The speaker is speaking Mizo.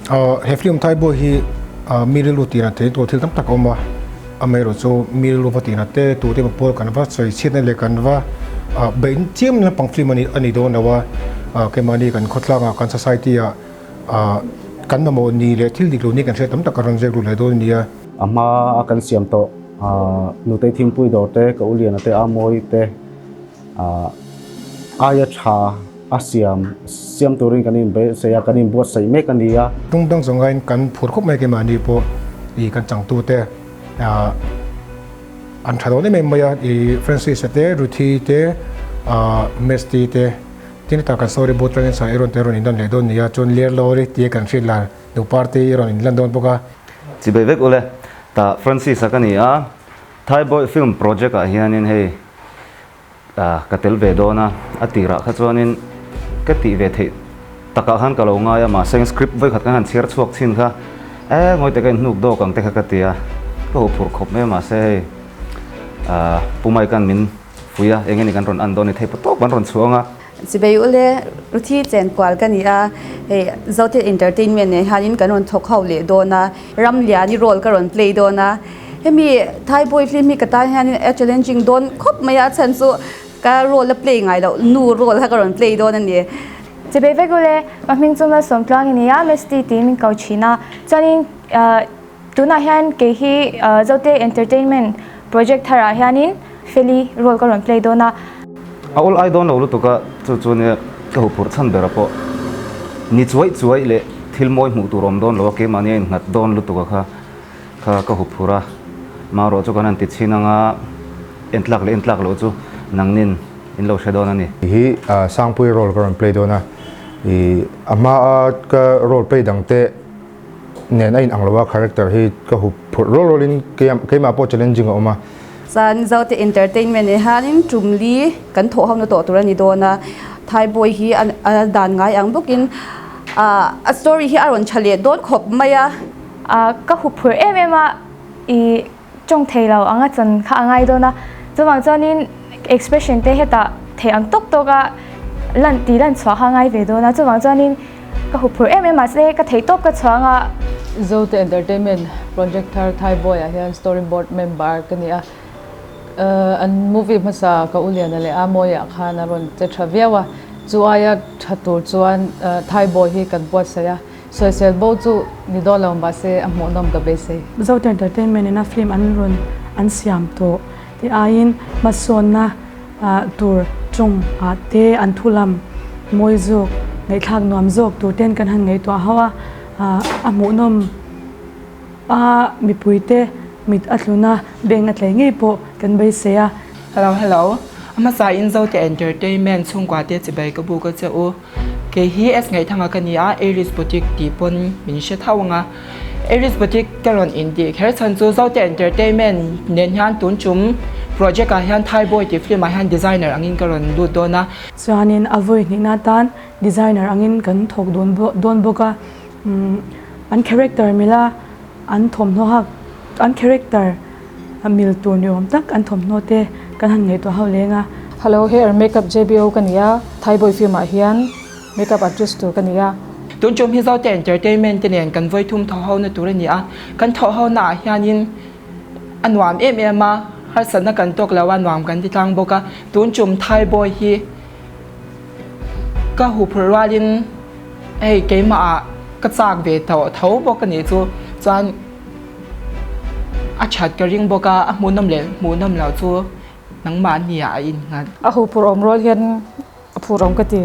He film Thaiboy hi mi rilru tina thei tur thil tam tak a awm a, amaherawhchu mi rilru va tina te tute emaw pawl kan va sawi chhiatna leh kan va beih chiam lampang film a ni dawn lo a, keimahni kan khawtlangah kan society ah kan mamawh ni leh thil dik lo ni kan hriat tam tak a rawn zek lut leh dawn a ni a. A hma a kan siam tawh Nutei Thingpui dawr te, Ka Uliana te, Amawi te aia tha a siam siam turin kan inbeihsaih a, kan inbuatsaih mek a ni a. Tung dang zawng aiin kan phur khawp mai keimahni pawh ih kan changtute ah an tha dawn em em mai a, ih Francis-a te, Ruthi te, ah Mesty te, tin hetah kan story board atangin sa Aaron te rawn inlan leh dawn a ni a, chuan Lerlawri tia kan hriat lar nu party rawn inlan dawn bawk a. Chibei vek ule, tah Francis-a ka ni a, Thai Boy Film Project ah hianin hei Ka tel ve dawn a, a tirah kha chuanin ka tih ve theih takah khan ka lo ngai a, mahse script vawikhat kan han chhiar chhuak chhin kha e ngawi te ka inhnuk dawk ang te kha ka ti a, ka huphurh khawp mai a, mahse hei Pu Mike-a'n min fuih a, eng nge ni kan rawn an dawn ni thei pawh tawp kan rawn chhuang a. Chibei ule Ruthi Chenkual ka ni a, hei Zothil Entertainment nen hianin kan rawn thawk ho leh dawn a, Ramliani role ka rawn play dawn a, hemi Thai boy film hi ka tan hianin a challenging dawn khawp mai a, a chhan chu ka role a play ngai loh nu role kha ka rawn play dawn a ni. Chibei vek ule, ka hming chu Malsawmtluang i ni a, Misty tiin min ko thin a, chuanin tunah hian kei hi Zote Entertainment project tharah hianin Feli role ka rawn play dawn a. A awl ai dawn lo lutuk a, chu chu nia ka huphurh chhan ber a pawh ni chuai chuai leh thil mawi hmuh tur awm dawn lo a, keimahni a innghat dawn lutuk a kha kha ka huphurh a, marawh chu kan han ti chhin anga entlak leh entlak loh chu nangnin in lo hre dawn a ni. Hi Sangpui role ka rawn play dawn a, ih a hma a ka role play dang te nen a inang lo a, character hi ka huphurh rual rualin keimah pawh challenging a awm a. Chuan Zote Entertainment ah hianin tum li kan thawh ho na tawh tur a ni dawn a, Thai boy hi a dan ngai ang bawkin a story hi a rawn tha leh dawn khawp mai a. Ka huphurh em em a, i tawng thei lo anga chan kha a ngai dawn a, chuvang chuanin expression te hetah thei ang tawk tawk a lan tih lan chhuah kha a ngai ve dawn a, chuvang chuanin ka huphurh em em mahse ka thei tawp ka chhuang a. Zote Entertainment project thar Thai Boy ah hian story board member ka ni a, an movie hmasa ka u Liana leh a Mawi ah khan a rawn che tha viau a, chu aia tha tur chuan Thai Boy hi kan buatsaih a. Sawisel bo chu ni dawn lo mahse a hmuhnawm ka beisei. Zote Entertainment in a film an rawn an siam tawh tih aiin hmasawnna tur chung ah te an thu lam mawi zawk ngaihthlak nuam zawk tur ten kan han ngaihtuah ho a, a hmuhnawm a mipui te mit a tlun a beng a tlei ngei pawh kan beisei a. Hello hello, a hmasa in Zote Entertainment chhungkua te chibai ka buk a che u. Kei hi S Ngaihthanga ka ni a, Aries Boutique tih pawn min hre tho ang a. Aries Boutique ka rawn intih kher chhan chu Zote Entertainment nen hian tun tum project ah hian Thai Boy tih film ah hian designer angin ka rawn lut dawn a. Chuanin a vawi hnihna atan designer angin kan thawk dawn dawn bawk a, an character mila an thawmhnaw hak an character mil tur ni awm tak an thawmhnaw te kan han ngaihtuah ho leng a. Hello hair makeup JBO ka ni a, Thai boy film ah hian makeup artist tur ka ni a. Tun tum hi Zote Entertainment te nen kan vawi thum thawh ho na tur a ni a, kan thawh ho na ah hianin a nuam em em a, harsatna kan tawk lo a, nuam kan ti tlang bawk a, tun tum Thai boy hi ka huphurh rualin hei keimah ah ka chak ve tawh tho bawk a nih chu, chuan A that ka ring bawk a, a hmuhnawm leh hmuhnawm loh chu nangmah nia a innghat. A huphurh awm rual hian a phur awm ka ti.